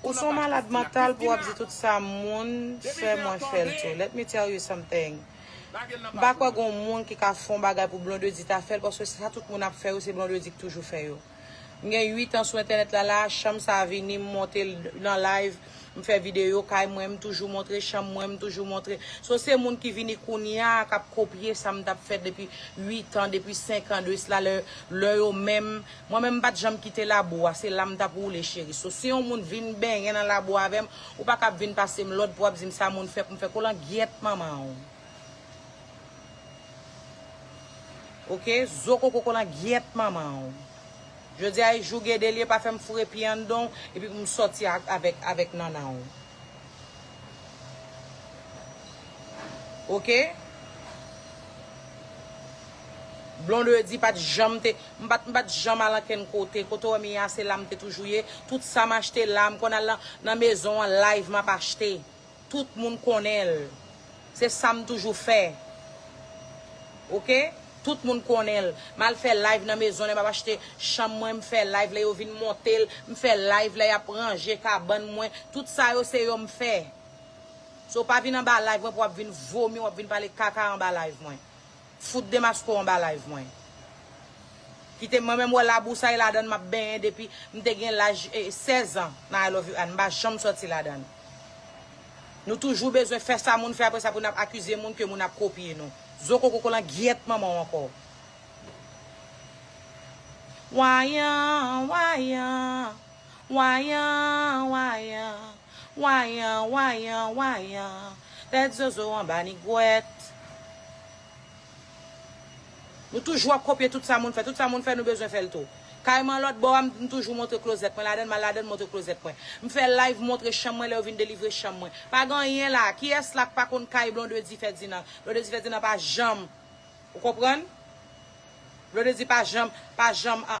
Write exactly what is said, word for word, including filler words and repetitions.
Ou se yon malad mantal pou w ap di tout sa moun fè, mwen fè l tou. Let me tell you something. M pa kwè gon moun ki ka fè yon bagay pou Blondedy ta fè l, paske sa tout moun ap fè yo, se Blondedy ki toujou fè yo. M gen uit an sou entènèt la, la, chanm sa a vini, m monte l nan live, m fè videyo kay mwen, m toujou montre chanm mwen, m toujou montre. So, se moun ki vini kounye a k ap kopye sa m t ap fè depi uit an, depi senk an de sila, lè, lè yo menm, mwen menm m pa t janm kite labou a, se la m t ap woule cheri. So, si yon moun vin benyen nan labou avè m, ou pa ka ap vin pase m lòd pou w ap di m sa moun fè pou m fè. Kolangyèt manman w. Oke, zo koko kolangyèt manman w. Jodi a e jou gede l ye, pa fè m foure pye anndan w, epi pou m sòti ak, avèk, avèk nannan w. Oke? Blondedy pa t janm te, m pa t, m pa t janm al ankenn kote. Kote w wè m ye a, se la m te toujou ye. Tout sa m achte la, m konn al nan, nan mezon an live, m ap achte. Tout moun konnen l. Se sa m toujou fè. Oke? Tout moun konnen l. M al fè live nan mezon, lè m ap achte chanm mwen, m fè live, lè yo vin monte l, m fè live, lè y ap ranje kabann mwen. Tout sa yo, se yo m fè. So, pa vin anba live mwen pou w ap vin vomi, w ap vin pale kaka anba live mwen. Fout demaske w anba live mwen. Kite mwen menm wè labou sa e ladan m ap benyen depi m te gen laj, eh, sèz an nan I Love You Ann. M pa janm sòti ladan. Nou toujou bezwen fè sa moun fè, apre sa pou n ap akize moun ke moun ap kopye nou. Zo koko kolangyèt manman w ankò. Wayan, wayan, wayan, wayan, wayan, wayan, wayan. Tèt zozo anba nigwèt. Nou toujou ap kopye tout sa moun fè. Tout sa moun fè, nou bezwen fè l tou. Kay mwen lòt bò a, m, m toujou montre klozèt mwen ladan, m al ladan, montre klozèt mwen. M fè live, montre chanm mwen, lè yo vin delivre chanm mwen. Pa gen anyen la. Kiyès la k pa konn kay Blondedy Ferdinand? Blondedy Ferdinand pa janm. Ou konprann? Blondedy pa janm, pa janm, a,